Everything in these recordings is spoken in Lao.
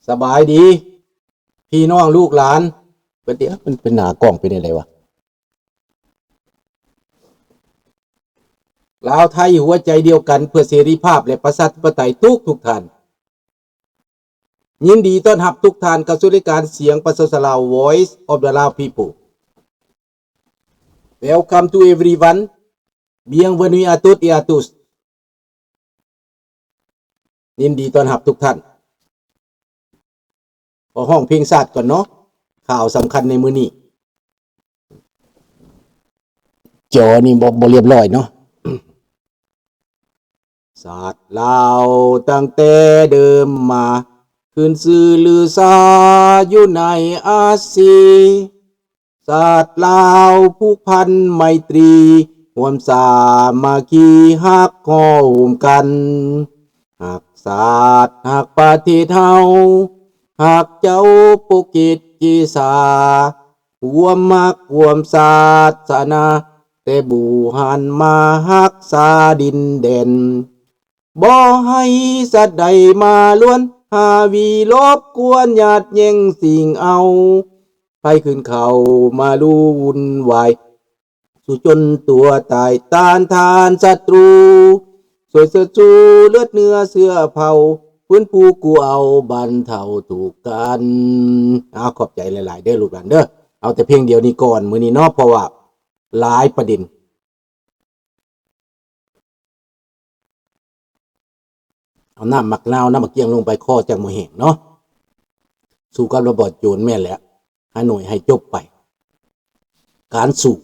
ສະບາຍດີພີ່ນ້ອງລູກຫຼານ. ເປັນເດ ມັນເປັນໜ້າກ້ອງເປັນຈັ່ງໃດວະ? ລາວໄທຫົວໃຈດຽວກັນເພື່ອເສລີພາບ ແລະ ປະຊາທິປະໄຕທຸກໆທ່ານ. ຍິນດີຕ້ອນຮັບທຸກທ່ານເຂົ້າສູ່ລາຍການສຽງປະຊາຊົນລາວ Voice of the Lao People. Welcome to everyone. Bienvenue à toutes et à tous. ຍິນດີຕ້ອນຮັບທຸກທ່ານ. ຂໍຮ້ອງເພງຊາດກ່ອນເນາະ. ຂ່າວສຳຄັນໃນມື້ນີ້. ຈໍນີ້ບໍ່ ບໍ່ລຽບລ້ອຍເນາະ. ຊາດລາວຕັ້ງແຕ່ເດີມມາ ຂຶ້ນຊື່ລືຊາຢູ່ໃນອາຊີ. ຊາດລາວຜູກພັນໄມຕີ ຮ່ວມສາມັກຄີຮັກຫໍ່ໂຮມກັນ. ຮັກຊາດຮັກປະເທດເຮົາ ຮັກເຈົ້າປົກເກດເກສາ ຮ່ວມຮັກຮ່ວມສາສະໜາ ແຕ່ບູຮານມາຮັກສາດິນແດນ. ບໍ່ໃຫ້ສັດໃດມາລວນ ຫາວີລົບກວນຍາດແຍ່ງຊິງເອົາ ໃຜຂຶ້ນເຂົ້າມາລຸ່ນວາຍ ສູ້ຈົນຕົວຕາຍ ຕ້ານທານສັດຕູ ຊ່ວຍເຊີດຊູເລືອດເນື້ອເຊື້ອເຜົ່າ ຟື້ນຟູກູ້ເອົາບັນເທົາທຸກກັນ. ເອົາ ຂອບໃຈຫຼາຍໆເດີລູກຫຼານເດີ. ເອົາແຕ່ເພງດຽວນີ້ກ່ອນມື້ນີ້ເນາະ ເພາະວ່າຫຼາຍປະເດັນ. ເອົານ້ຳໝາກນາວ ນ້ຳໝາກກຽງລົງໄປ ຄໍຈັ່ງບໍ່ແຫ້ງເນາະ. ສູ້ກັບລະບອບໂຈນແມ່ນແຫຼະ ຫາໜ່ວຍໃຫ້ຈົບໄປ. ການສູ້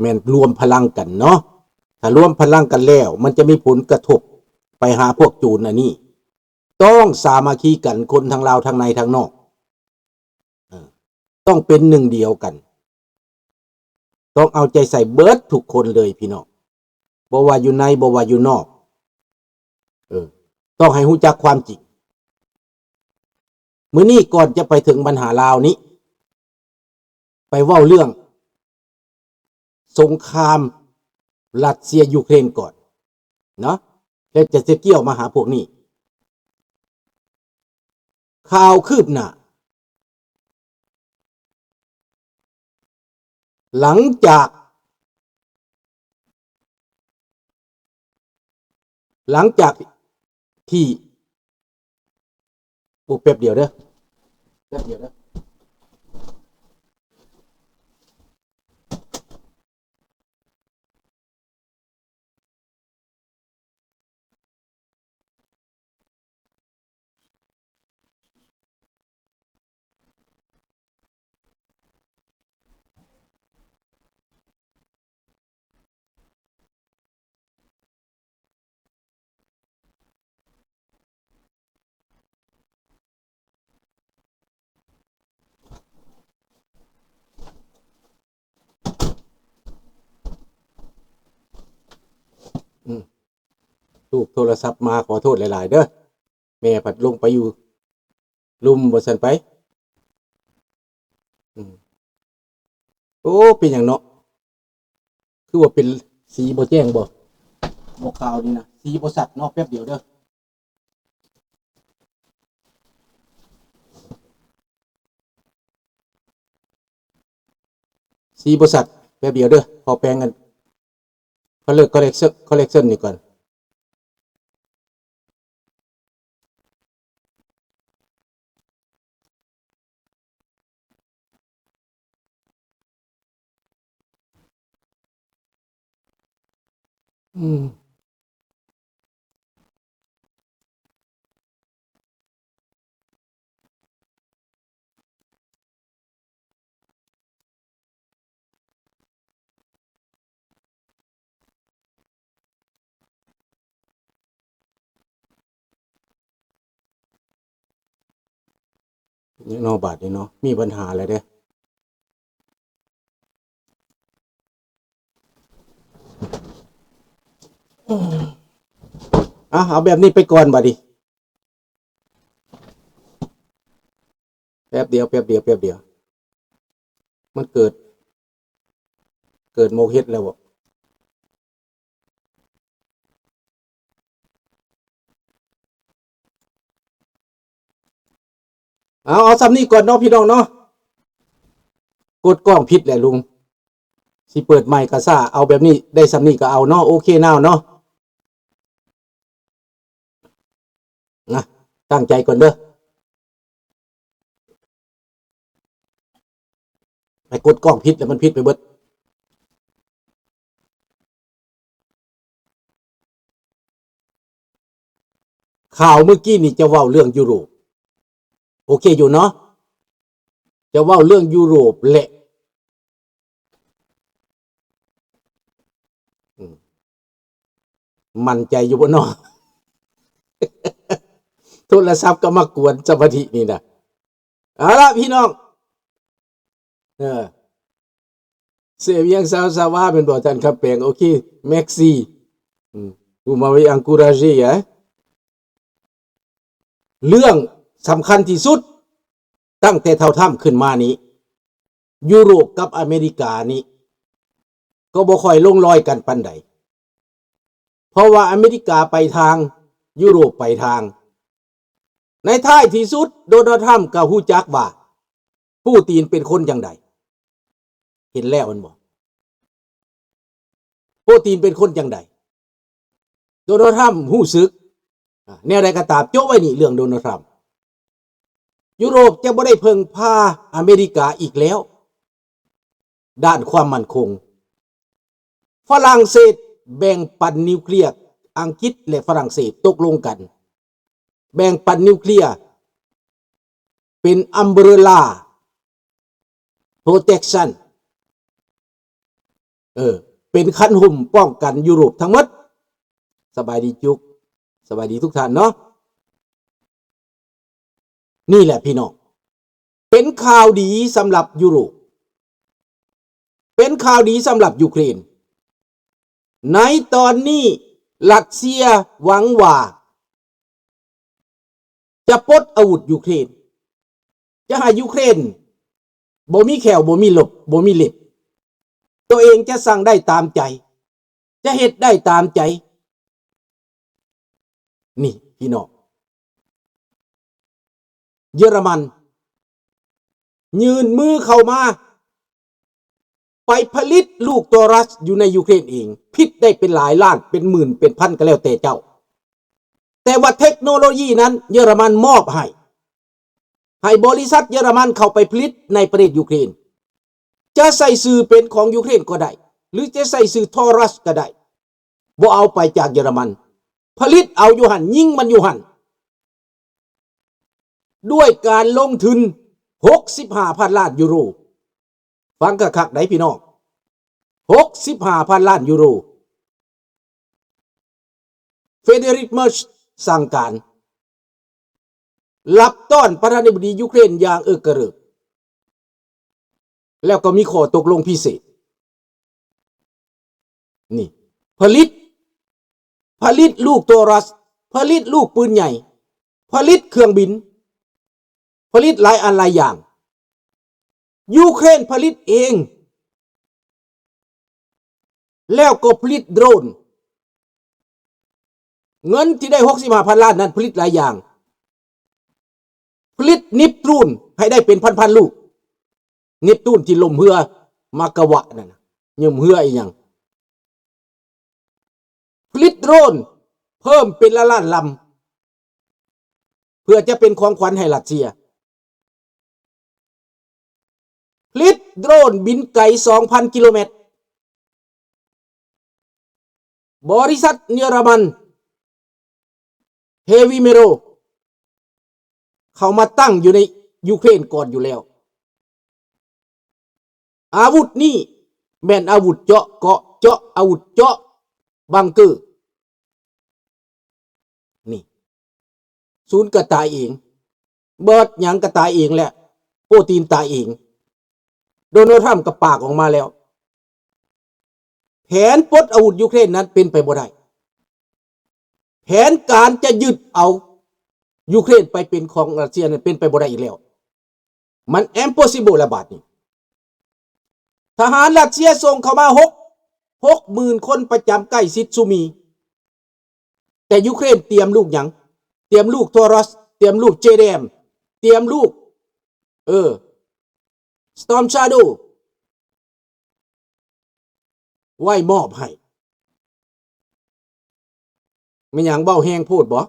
ແມ່ນລວມພະລັງກັນເນາະ. ຖ້າລວມພະລັງກັນແລ້ວ ມັນຈະມີຜົນກະທົບໄປຫາພວກໂຈນອັນນີ້. ຕ້ອງສາມັກຄີກັນ ຄົນທັງລາວ ທັງໃນ ທັງນອກ. ເອີ ຕ້ອງເປັນໜຶ່ງດຽວກັນ. ຕ້ອງເອົາໃຈໃສ່ເບິດທຸກຄົນເລີຍພີ່ນ້ອງ ບໍ່ວ່າຢູ່ໃນ ບໍ່ວ່າຢູ່ນອກ. ເອີ ຕ້ອງໃຫ້ຮູ້ຈັກຄວາມຈິງ. ມື້ນີ້ກ່ອນຈະໄປເຖິງບັນຫາລາວນີ້ ໄປເວົ້າເລື່ອງສົງຄາມຣັດເຊຍ-ຢູເຄຣນກ່ອນເນາະ ແລ້ວຈະ ຈະກ່ຽວມາຫາພວກນີ້. ຂ່າວຄືບໜ້າ ຫຼັງຈາກ ຫຼັງຈາກທີ່ ໂອ້ ແປັບດຽວເດີ ແປັບດຽວເດີ. ອືມ ລູກໂທລະສັບມາ ຂໍໂທດຫຼາຍໆເດີ. ແມ່ພັດລົງໄປຢູ່ລຸ່ມວ່າຊັ້ນໄປ. ອືມ ໂອ້ ເປັນຫຍັງເນາະ ຄືວ່າເປັນສີບໍ່ແຈ້ງບໍ່ ບໍ່ຂາວນີ້ນະ ສີບໍ່ຊັດເນາະ. ແປັບດຽວເດີ ສີບໍ່ຊັດ ແປັບດຽວເດີ ຂໍແປງກັນ ຂໍເລີກ collection collection ນີ້ກ່ອນ. ອືມ ນີ້ເນາະ ບາດນີ້ເນາະ ມີບັນຫາແລ້ວເດ້. ອ່ະ ເອົາແບບນີ້ໄປກ່ອນບາດນີ້. ແປັບດຽວ ແປັບດຽວ ແປັບດຽວ ມັນເກີດ ເກີດໝົກເຫັດແລ້ວບໍ? ອ ເອົາ ເອົາສ່ຳນີ້ກ່ອນເນາະພີ່ນ້ອງເນາະ. ກົດກ້ອງຜິດແຫຼະລຸງ ຊິເປີດໃໝ່ກໍຊ້າ. ເອົາແບບນີ້ ໄດ້ສ່ຳນີ້ກໍເອົາເນາະ. ໂອເຄນາວເນາະ ນະ ຕັ້ງໃຈກ່ອນເດີ. ໄປກົດກ້ອງຜິດແລ້ວ ມັນຜິດໄປເບິດ. ຂ່າວມື້ກີ້ນີ້ຈະເວົ້າເລື່ອງຢູໂຣບ ໂອເຄຢູ່ເນາະ ຈະເວົ້າເລື່ອງຢູໂຣບແຫຼະ. ອືມ ໝັ້ນໃຈຢູ່ບໍ່ເນາະ? ໂທລະສັບກໍມາກວນສະມາທິນີ້ນະ. ເອົາລະພີ່ນ້ອງ ເອີ ເສວຽງຊາວຊາວາແມ່ນບໍ່ທ່ານຄຳແປງ? ໂອເຄ ແມັກຊີ ອືມ Vous m'avez encouragé ເອີ ເລື່ອງສຳຄັນທີ່ສຸດ ຕັ້ງແຕ່ທ້າວທຣຳຂຶ້ນມານີ້ ຢູໂຣບກັບອາເມລິການີ້ ກໍບໍ່ຄ່ອຍລົງລອຍກັນປານໃດ ເພາະວ່າອາເມລິກາໄປທາງ ຢູໂຣບໄປທາງ. ໃນທ້າຍທີ່ສຸດ ໂດນັລ ທຣຳກໍຮູ້ຈັກວ່າ ປູຕີນເປັນຄົນຈັ່ງໃດ. ເຫັນແລ້ວແມ່ນບໍ່? ປູຕີນເປັນຄົນຈັ່ງໃດ ໂດນັລ ທຣຳຮູ້ສຶກ. ອາ ແນວໃດກໍຕາມ ໂຈະໄວ້ນີ້ເລື່ອງໂດນັລ ທຣຳ. ຢູໂຣບຈະບໍ່ໄດ້ເພິ່ງພາອາເມລິກາອີກແລ້ວ ດ້ານຄວາມໝັ້ນຄົງ. ຝຣັ່ງເສດແບ່ງປັນນິວເຄລຍ ອັງກິດ ແລະ ຝຣັ່ງເສດຕົກລົງກັນ ແບ່ງປັນນິວເຄລຍ ເປັນ umbrella protection ເອີ ເປັນຄັນຫຸ້ມປ້ອງກັນຢູໂຣບທັງໝົດ. ສະບາຍດີຈຸກ ສະບາຍດີທຸກທ່ານເນາະ. ນີ້ແຫຼະພີ່ນ້ອງ ເປັນຂ່າວດີສຳລັບຢູໂຣບ ເປັນຂ່າວດີສຳລັບຢູເຄຣນ. ໃນຕອນນີ້ ຣັດເຊຍຫວັງວ່າຈະປົດອາວຸດຢູເຄຣນ ຈະໃຫ້ຢູເຄຣນບໍ່ມີແຂ້ວ ບໍ່ມີລົບ ບໍ່ມີເລັບ. ຕົວເອງຈະສັ່ງໄດ້ຕາມໃຈ ຈະເຮັດໄດ້ຕາມໃຈ. ນີ້ພີ່ນ້ອງ ເຢຍລະມັນຍື່ນມືເຂົ້າມາ ໄປຜະລິດລູກໂທຣັສຢູ່ໃນຢູເຄຣນເອງ ຜະລິດໄດ້ເປັນຫຼາຍລ້ານ ເປັນໝື່ນ ເປັນພັນກໍແລ້ວແຕ່ເຈົ້າ. ແຕ່ວ່າເທັກໂນໂລຢີນັ້ນ ເຢຍລະມັນມອບໃຫ້ ໃຫ້ບໍລິສັດເຢຍລະມັນເຂົ້າໄປຜະລິດໃນປະເທດຢູເຄຣນ. ຈະໃສ່ຊື່ເປັນຂອງຢູເຄຣນກໍໄດ້ ຫຼືຈະໃສ່ຊື່ໂທຣັສກໍໄດ້ ບໍ່ເອົາໄປຈາກເຢຍລະມັນ ຜະລິດເອົາຢູ່ຫັ້ນ ຍິງມັນຢູ່ຫັ້ນ ດ້ວຍການລົງທຶນຫົກສິບຫ້າພັນລ້ານຢູໂຣ. ຟັງຄັກໆ ໄດ໋ພີ່ນ້ອງ ຫົກສິບຫ້າພັນລ້ານຢູໂຣ. ເຟເດຣິກ ເມີຊສັ່ງການ ຮັບຕ້ອນປະທານາທິບໍດີຢູເຄຣນຢ່າງເອິກກະເລິກ ແລ້ວກໍມີຂໍ້ຕົກລົງພິເສດ ນີ້ ຜະລິດ ຜະລິດລູກໂທຣັສ ຜະລິດລູກປືນໃຫຍ່ ຜະລິດເຄື່ອງບິນ ຜະລິດຫຼາຍອັນຫຼາຍຢ່າງ. ຢູເຄຣນຜະລິດເອງ ແລ້ວກໍຜະລິດໂດຣນ. ເງິນທີ່ໄດ້ຫົກສິບຫ້າພັນລ້ານນັ້ນ ຜະລິດຫຼາຍຢ່າງ. ຜະລິດເນບຕູນໃຫ້ໄດ້ເປັນພັນໆລູກ. ເນບຕູນທີ່ລົ້ມເຮືອມາກະວະນັ້ນນະ, ຍໍ້າເຮືອອີ່ຫຍັງ. ຜະລິດໂດຣນເພີ່ມເປັນລ້ານໆລຳ ເພື່ອຈະເປັນຂອງຂວັນໃຫ້ຣັດເຊຍ. ຜະລິດໂດຣນບິນໄກສອງພັນກິໂລແມັດ. ບໍລິສັດເຢຍລະມັນ ເຮວີເມໂຣ ເຂົ້າມາຕັ້ງຢູ່ໃນຢູເຄຣນກ່ອນຢູ່ແລ້ວ. ອາວຸດນີ້ແມ່ນອາວຸດເຈາະເກາະ ເຈາະ ອາວຸດເຈາະບັງເກີ. ນີ້ ສູນກໍຕາຍເອງ, ເບີດຫຍັງກໍຕາຍເອງ ແລະ ໂປຕີນຕາຍເອງ. ໂດນັລ ທຣຳກໍປາກອອກມາແລ້ວ. ແຜນປົດອາວຸດຢູເຄຣນນັ້ນເປັນໄປບໍ່ໄດ້. ແຜນການຈະຍຶດເອົາຢູເຄຣນໄປເປັນຂອງຣັດເຊຍນັ້ນເປັນໄປບໍ່ໄດ້ອີກແລ້ວ. ມັນ impossible ແລ້ວບາດນີ້. ທະຫານຣັດເຊຍສົ່ງເຂົ້າມາຫົກ ຫົກໝື່ນຄົນປະຈຳໃກ້ຊິດຊູມີ. ແຕ່ຢູເຄຣນຕຽມລູກຫຍັງ? ຕຽມລູກໂທຣັສ, ຕຽມລູກເຈແດມ, ຕຽມລູກ ເອີ Storm Shadow ໄວ້ມອບໃຫ້. ແມ່ນຫຍັງ ເວົ້າແຮງໂພດບໍ?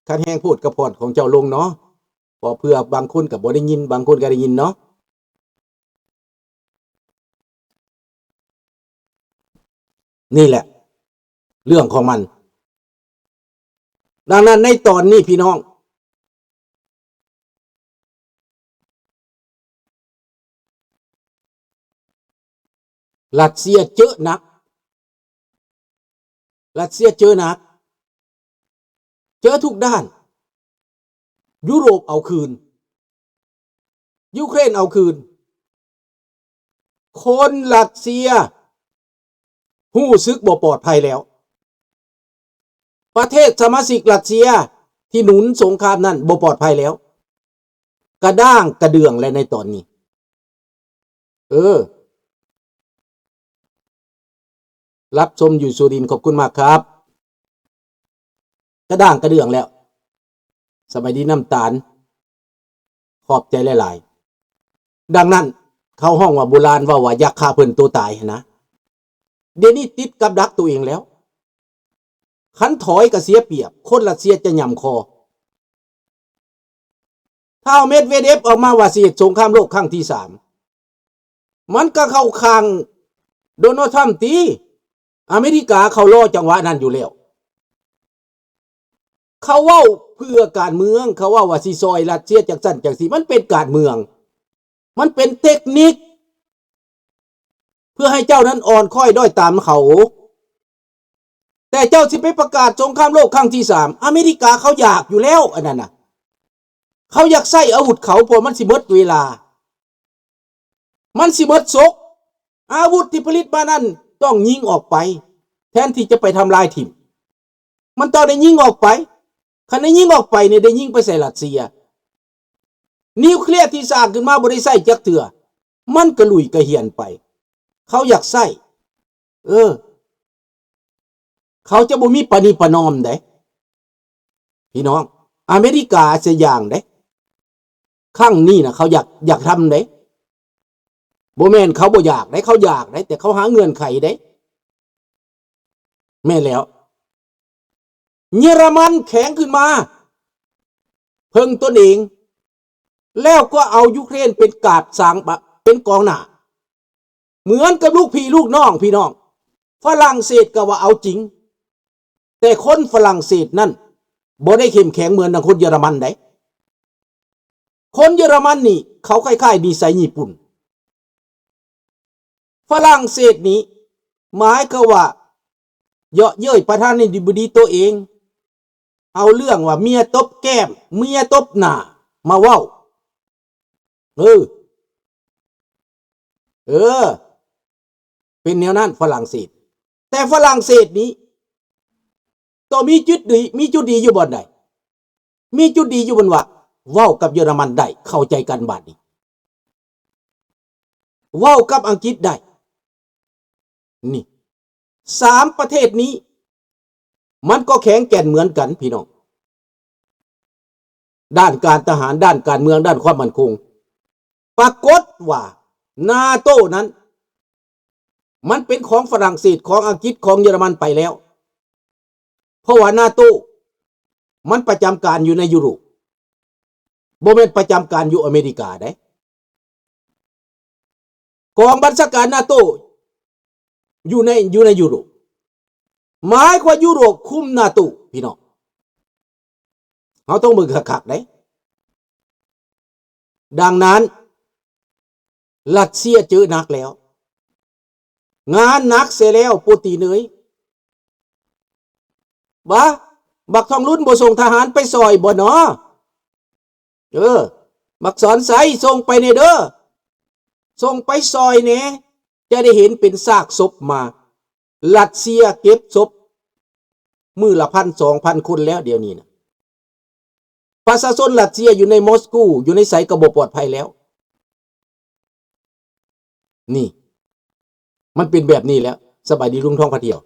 ຄັນແຮງໂພດກໍຜ່ອນຂອງເຈົ້າລົງເນາະ ເພາະເພື່ອບາງຄົນກໍບໍ່ໄດ້ຍິນ ບາງຄົນກໍໄດ້ຍິນເນາະ. ນີ້ແຫຼະເລື່ອງຂອງມັນ. ດັ່ງນັ້ນໃນຕອນນີ້ພີ່ນ້ອງ ຣັດເຊຍເຈີໜັກ, ຣັດເຊຍເຈີໜັກ, ເຈີທຸກດ້ານ. ຢູໂຣບເອົາຄືນ, ຢູເຄຣນເອົາຄືນ. ຄົນຣັດເຊຍຮູ້ສຶກບໍ່ປອດໄພແລ້ວ. ປະເທດສະມາຊິກຣັດເຊຍທີ່ໜູນສົງຄາມນັ້ນບໍ່ປອດໄພແລ້ວ. ກະດ້າງກະເດືອງແລ້ວໃນຕອນນີ້. ເອີ ຮັບຊົມຢູ່ສຸລິນ, ຂອບຄຸນມາກຄັບ. ກະດ້າງກະເດືອງແລ້ວ. ສະບາຍດີນ້ຳຕານ, ຂອບໃຈຫຼາຍໆ. ດັ່ງນັ້ນ ເຂົາຮ້ອງວ່າ ໂບລານເວົ້າວ່າ ຢາກຂ້າເພິ່ນໂຕຕາຍຫັ້ນນະ. ດຽວນີ້ຕິດກັບດັກໂຕເອງແລ້ວ. ຄັນຖອຍກໍເສຍປຽບ, ຄົນຣັດເຊຍຈະຫຍ້ຳຄໍ. ທ້າວເມດເວເດັບອອກມາວ່າຊິເຮັດສົງຄາມໂລກຄັ້ງທີສາມ, ມັນກໍເຂົ້າຂ້າງໂດນັລທຣຳຕິ. ອາເມລິກາເຂົາລໍຈັງຫວະນັ້ນຢູ່ແລ້ວ. ເຂົາເວົ້າເພື່ອການເມືອງ, ເຂົາເວົ້າວ່າຊິຊ່ອຍຣັດເຊຍຈັ່ງຊັ້ນຈັ່ງຊີ້, ມັນເປັນການເມືອງ, ມັນເປັນເຕັກນິກ ເພື່ອໃຫ້ເຈົ້ານັ້ນອ່ອນຄ້ອຍດ້ອຍຕາມເຂົາ. ແຕ່ເຈົ້າຊິໄປປະກາດສົງຄາມໂລກຄັ້ງທີສາມ, ອາເມລິກາເຂົາຢາກຢູ່ແລ້ວອັນນັ້ນນະ, ເຂົາຢາກໃຊ້ອາວຸດເຂົາ, ເພາະມັນຊິໝົດເວລາ, ມັນຊິໝົດສົກ. ອາວຸດທີ່ຜະລິດມານັ້ນຕ້ອງຍິງອອກໄປ, ແທນທີ່ຈະໄປທຳລາຍຖິ້ມ. ມັນຕ້ອງໄດ້ຍິງອອກໄປ. ຄັນໄດ້ຍິງອອກໄປນີ້ ໄດ້ຍິງໄປໃສ່ຣັດເຊຍ. ນິວເຄລຍທີ່ສ້າງຂຶ້ນມາບໍ່ໄດ້ໃຊ້ຈັກເທື່ອ, ມັນກະລຸຍກະຫຽນໄປ. ເຂົາຢາກໃຊ້, ເອີ, ເຂົາຈະບໍ່ມີປະນີປະນອມໃດ໋ ພີ່ນ້ອງ. ອາເມລິກາສະຢ່າງໃດ໋, ຄັ້ງນີ້ນະ ເຂົາຢາກ, ຢາກທຳໃດ໋. ບໍ່ແມ່ນເຂົາບໍ່ຢາກໃດ໋, ເຂົາຢາກໃດ໋, ແຕ່ເຂົາຫາເງື່ອນໄຂໃດ໋. ແມ່ນແລ້ວ, ເຢຍລະມັນແຂງຂຶ້ນມາເພິ່ງຕົນເອງ, ແລ້ວກໍເອົາຢູເຄຣນເປັນກາບສາງ, ເປັນກອງໜ້າ, ເໝືອນກັບລູກພີ່ລູກນ້ອງ, ພີ່ນ້ອງ. ຝຣັ່ງເສດກໍວ່າເອົາຈິງ, ແຕ່ຄົນຝຣັ່ງເສດນັ້ນບໍ່ໄດ້ເຂັ້ມແຂງເໝືອນດັ່ງຄົນເຢຍລະມັນໃດ໋. ຄົນເຢຍລະມັນນີ້ເຂົາຄ້າຍໆນິໄສຍີ່ປຸ່ນ. ຝຣັ່ງເສດນີ້ໝາຍຄວາມວ່າເຍາະເຍີ້ຍປະທານາທິບໍດີໂຕເອງ, ເອົາເລື່ອງວ່າເມຍຕົບແກ້ມ, ເມຍຕົບໜ້າມາເວົ້າ. ເອີ, ເອີ, ເປັນແນວນັ້ນຝຣັ່ງເສດ. ແຕ່ຝຣັ່ງເສດນີ້ ໂຕມີຈຸດດີ, ມີຈຸດດີຢູ່ບ່ອນໃດ? ມີຈຸດດີຢູ່ບ່ອນວ່າ ເວົ້າກັບເຢຍລະມັນໄດ້, ເຂົ້າໃຈກັນບາດນີ້, ເວົ້າກັບອັງກິດໄດ້. ນີ້ ສາມປະເທດນີ້ ມັນກໍແຂງແກ່ນເໝືອນກັນ ພີ່ນ້ອງ, ດ້ານການທະຫານ, ດ້ານການເມືອງ, ດ້ານຄວາມໝັ້ນຄົງ. ປາກົດວ່ານາໂຕນັ້ນ ມັນເປັນຂອງຝຣັ່ງເສດ, ຂອງອັງກິດ, ຂອງເຢຍລະມັນໄປແລ້ວ. ເພາະວ່ານາໂຕມັນປະຈຳການຢູ່ໃນຢູໂຣບ, ບໍ່ແມ່ນປະຈຳການຢູ່ອາເມລິກາໃດ໋. ກອງບັນຊາການນາໂຕຢູ່ໃນ, ຢູ່ໃນຢູໂຣບ, ໝາຍຄວາມວ່າຢູໂຣບຄຸມນາໂຕ, ພີ່ນ້ອງ. ເຮົາຕ້ອງເບິ່ງຄັກໆເດ້. ດັ່ງນັ້ນ ຣັດເຊຍເຈີໜັກແລ້ວ, ງານໜັກເສຍແລ້ວ ປູຕີນເອີຍ. ບາ, ບັກທອງລຸນບໍ່ສົ່ງທະຫານໄປຊ່ອຍບໍ່ນໍ? ເອີ, ບັກສອນໄຊ ສົ່ງໄປແດ່ເດີ, ສົ່ງໄປຊ່ອຍແດ່, ຈະໄດ້ເຫັນເປັນຊາກສົບມາ. ຣັດເຊຍເກັບສົບມື້ລະພັນສອງພັນຄົນແລ້ວ ດຽວນີ້ນະ. ປະຊາຊົນຣັດເຊຍຢູ່ໃນມອສກູ, ຢູ່ໃນໃສກໍບໍ່ປອດໄພແລ້ວ. ນີ້ ມັນເປັນແບບນີ້ແລ້ວ. ສະບາຍດີລຸງທອງພາທ່ຽວ.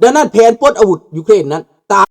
ດັ່ງນັ້ນ ແຜນປົດອາວຸດຢູເຄຣນນັ້ນ